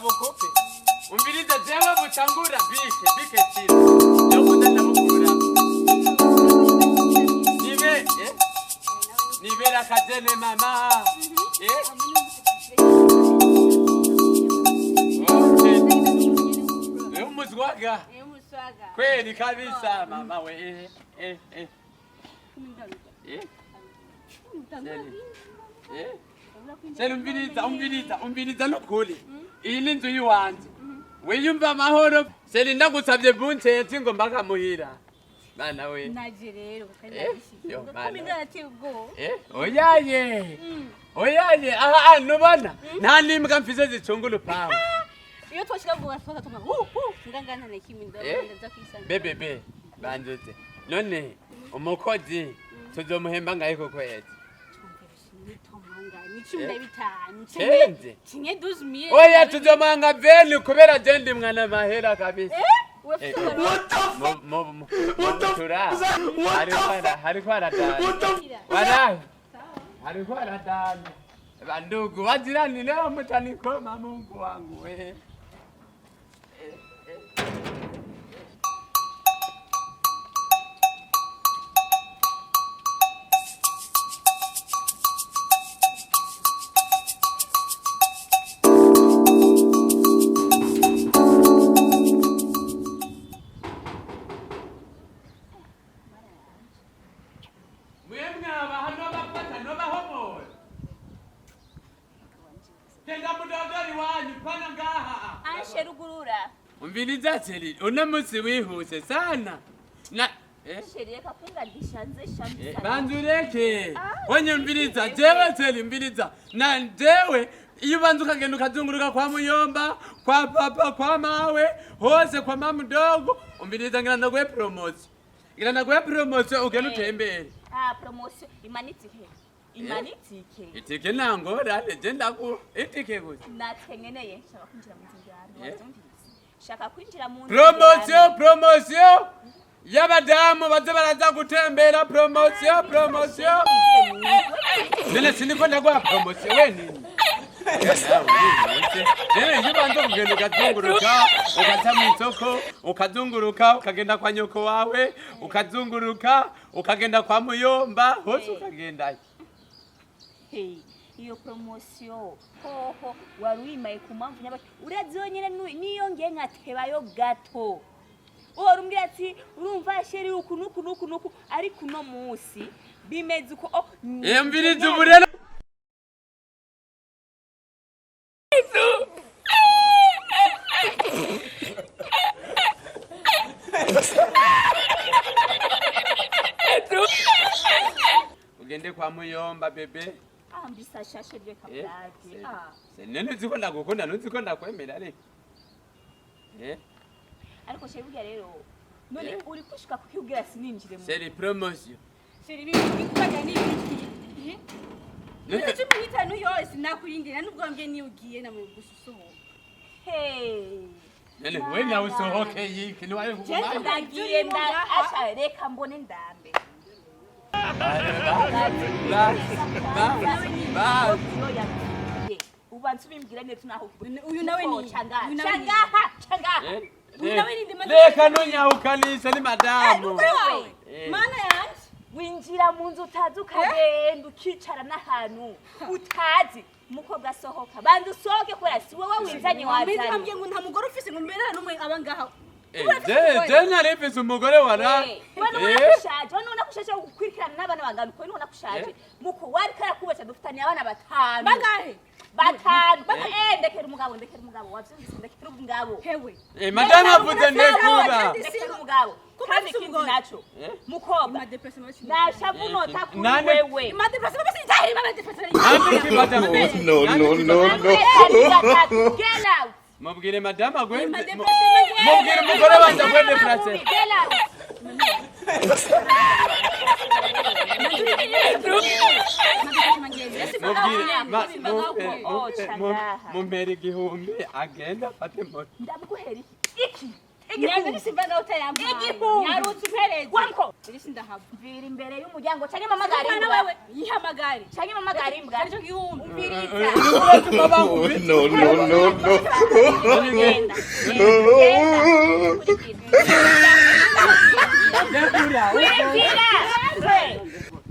Ndabukupe. Umviriza, jewe bucangura bike bike chini. Yo ndabukura. Nibe eh? Nibera kajene mama. Eh? Okay. Umuswaga. Umuswaga. Kweli kabisa mama we. Eh eh eh. Eh? Eh? Sele, umviriza, umviriza, umviriza, nukuri. Iyi ni inzu y'iwanje. Wiyumva amahoro. Sele, ndagusabye buncensi ngo mbaka muhira. Bana we. Naje rero kandi Eh, yo, mana. kumi ndateye ubwoba. Eh, oyaye. Oyaye, aha nubona. Nta n'imbwa mfise zicunga urupangu. Iyo twashika ngo twaka tunga hu hu ngangana na kimi ndaza kwisanga. Bebe be, banjute. None umukozi tuzomuhemba ngahe ku kwezi? Ni 15. Kenze. Kimwe 12,000. Oya, tuzomuhanga 20 kubera je ndi mwana mahera kabisa. Eh, Tura. Hariko haradana. Walahi. Hariko haradana. Bandugu wajirani, leo mtanikoma, Mungu wangu we. Eh, eh. Mwe mwaba hano bafata nobahomora. Genda mudodori wanyu pana ngaha. Anshe rugurura. Umviriza chérie, uno musi wihuse sana. Na eh? Chérie, reka kunganisha nze Eh, shamisa. Banza ureke. Wenye umviriza, jewe chérie, umviriza. Na jewe iyo ubanza ukagenda ukazunguruka kwa muyomba, kwa papa, kwa mawe, hose kwa mama mdogo, umviriza, ngira ndaguhe promotion. Ngira ndaguhe promotion ugenda utembere. Ah, promotion imanitike. Imanitike. Itike nangorane, je ndagu itike gusa. Natwe nkeneye nshaka kwinjira mu nzu yawe. Eh? Wabyumvise? Shaka kwinjira mu nzu. Promotion, promotion y'abadamu baze baraza gutembera, promotion, promotion. None siniko ndaguha promotion we nini? Rero iyo ubanza kugenda ukazunguruka, ukaca mu isoko, ukazunguruka, ukagenda kwa nyoko wawe, ukazunguruka, ukagenda kwa muyomba, hose ukagendayo. Hey, iyo promotion hoho wari uyimaye ku mpamvu nyabaki? Urazi yonyine niyo ngiye nkatebayo gato uhora umbwira ati: "Urumva chérie, uku nuku nuku nuku," ariko uno munsi bimeze uko, oh. Mviriza ubu rero. Ugende kwa muyomba bébé. Ah, mbisa shashe ryo Eh, kablage ah. None uzi ko ndagukunda, ntuzi ko ndakwemera ariko. Eh, Ariko chérie, burya rero none Eh? uri kushika kukibwira sininjire mu Chérie, promotion. Chérie, bikubagana n'ibiki? None 15 yose nakurindira nubwo mbye niyo ugiye namwe gusa usohoka. Hey. None we nawe usohoke yiki niwaye kuguma. Ndagiye nda asha, reka mbone ndambe. Ba ba ba. Ubanza ubimbwira neza naho. Uyu nawe ni Changaha, uyu nawe ni changaha, changaha. Eh, Uyu nawe ni ndima. Reka ntunyawukanishe ni madamu. Umugore wawe. Eh. Mana yanje. Winjira mu nzu utazi, ukagenda ukicara n'ahantu utazi. Umukobwa asohoka, banza usohoke kubera si wowe winzanye, Wazanye. wazanye. Ambwiye ngo nta mugore ufise, ngo mbere n'umwe aba ngaha. Eh, je nari mfise umugore wara. Eh, we nubona ko ushaje, we nubona ko ushaje gukurikirana n'abana bangana uko, nubona ko ushaje. Eh. Muko wari karakubesha, dufitaniye abana batanu. Bangahe? Batanu. Eh, ndekera umugabo, ndekera umugabo, wavyumvise? Ndekera umugabo. Hewe. Eh, madamu avuze ndekura. Ndekera umugabo. Kuba Kandi ufise ikindi umugore. naco, Eh? mukobwa, Ima déplacement. nashavunota kuri Nane- wewe. Ima déplacement basi itahiri, ima déplacement. Nani kibaza? No, no, no, no. Get out. Mubwire madamu agwende. Ima déplacement. Mubwire umugore wanje agwende place. Get out. Mubwire Oh, changaha. mumpera 1000 agenda afate moto. Ndamuguhera iki? Iki. Igihumbi. Simba utayampaye. Igihumbi. Nyarutse umpereze. Wamko. Iri sindahava. Mvira imbere y'umuryango canke mpamagare Mwana imbwa. wewe yihamagare. Canke mpamagare imbwa. Aricyo gihumbi. Umviriza. No, no, no, no. Genda. Genda. Kurikira.